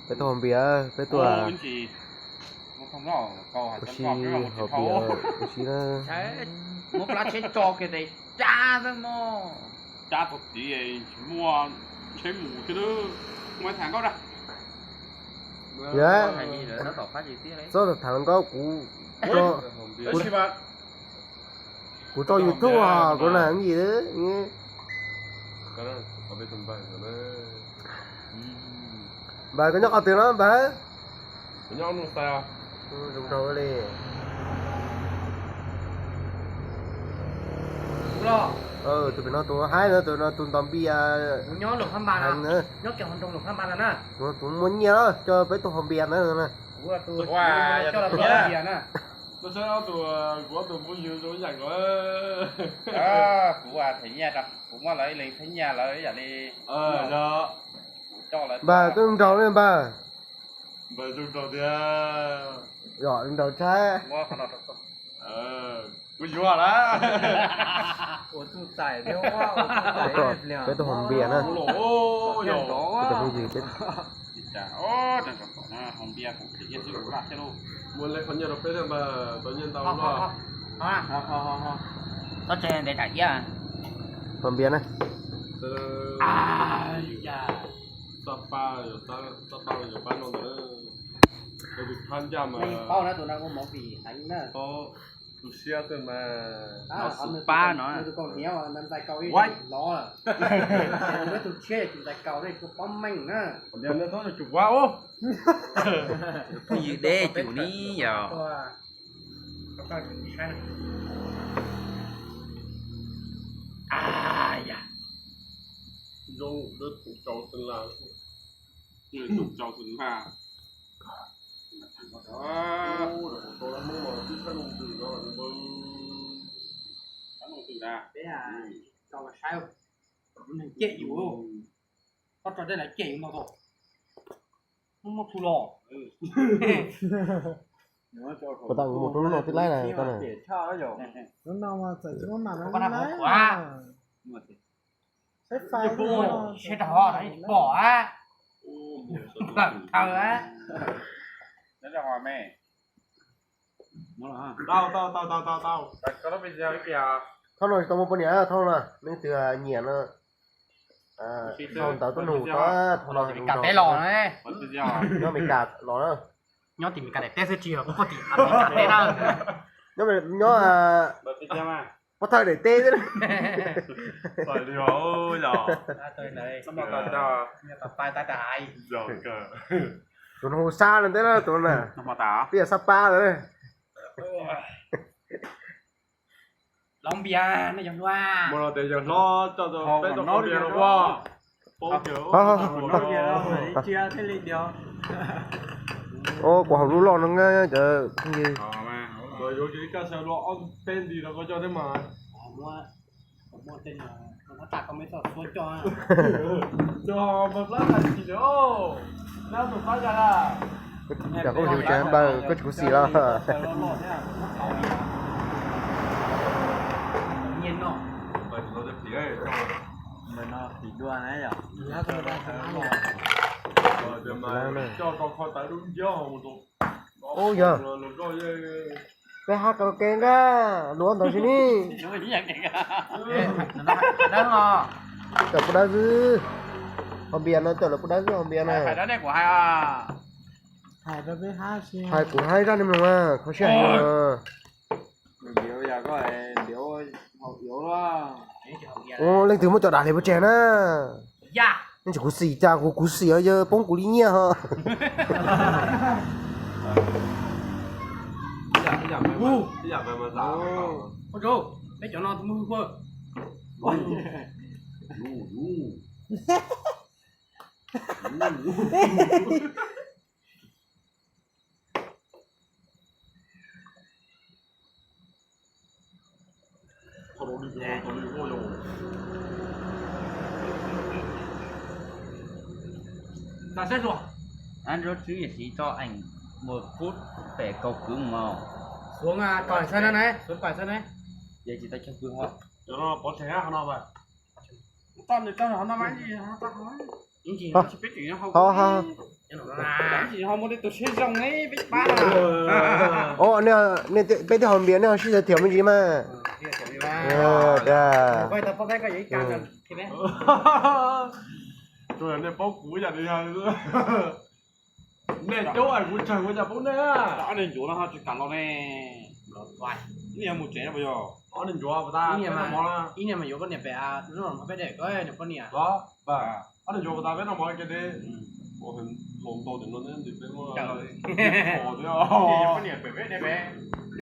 Peb tuaj haus npias, peb tuaj ua si, haus npias ua si na. Muab plab tsheb tso kiag tes cab xwb mog. Cab tau tid tsis muaj tsheb mus thiab. Muaj tham nkauj da. Yog, txhob tham nkauj, kuv, kuv tso YouTube os, kuv na yim. Npawg, koj nyob qhov twg no npawg? Zoo nraug li. Tus pem no tus haib na, tus no tus ntos npias heev na. Tus muaj nyiaj coj peb tuaj haus npias na. Kuv, kuv, kuv muaj lawv ib leeg txheeb nyiaj rau, kuv muaj lawv ib leeg txheeb nyiaj lawv ib yam li kuv coj lawv. Npawg, koj zoo nraug li npawg. Npawg zoo nraug tiag. Yog zoo nraug tshaj. Kuv yuav lawm. Peb tuaj haus npias na. Cov phooj ywg, peb haus npias na. Haus npias na. Tus siab xwb mas. Tus pab no. Phooj ywg deb cum ni yog. Peb tso los saib, neeg cem yus, koj tso dej lawv cem yus no tos. Muaj muaj phu los. Puas tau mus rau lub no tib laib na koj na? Lub no mas txawm tsis muaj mam no lub laib. Saib fais, saib rau hov no tsis pom a. Plaws thaw a. Tau, tau, tau, tau, tau. Thaum no tsis tau muaj poj niam, thaum no leej twg nyiam no, sau ntawv tuaj nug tau, thaum no Meskas teb los na. Nyob Meskas los na. Nyob tim Meskas daim teb xwb tsis yog poj tim Meskas teb na. Nyob, nyob pov thawj daim teb xwb. Tus no hu Xab no ntej na, tus no na. Twb yog Xab Pab lawm. Los npias no yog hlob. Mus los tias yawg hlob coj peb tuaj haus npias no ua. Ua kuv haus lub loj no na cov phooj ywg. Cov koj mus tsev npawg, koj tsis khuv xim los? Ub yog, peb hab karaoke nkaus, luag ntawd tsis ni. Tawm pub dawb xwb, haus npias no tawm lawv pub dawb xwb haus npias na. Hais kuv hais zaj nej mloog mas kho siab heev. Ub, leej twg muab cov dav hliv pov tseg na. Yeej tsis khuv xim cas, kuv khuv xim yawg poob kuv li nyiaj ho. Anh rất chú ý cho anh một phút để cầu cứu màu. Xuống à, còi xe nữa này, xuống còi xe này. Vậy thì tao cho tôi hỏi. Cho nó có xe hát nó vậy. Toj nws toj no mas ho, ho, ho muaj tej tus siab zoo ne peb pab. Os, nej, peb twb haus npias nej ho sib tham me ntsis mas. Nej paub kuv yam li, nej cov kuv tsawg kuv cas paub nej. Ob niag ncuav no ho tsis kam los ne. Nej yuav mus tsev no puas yog? Ob niag ncuav, ib niag mas yuav koj niam pem, peb de koj niam poj niam. Ob niag ncuav puas tas peb noj mov ke de. Hloov ntau tim no ne, peb muaj poj niam pem peb de peb.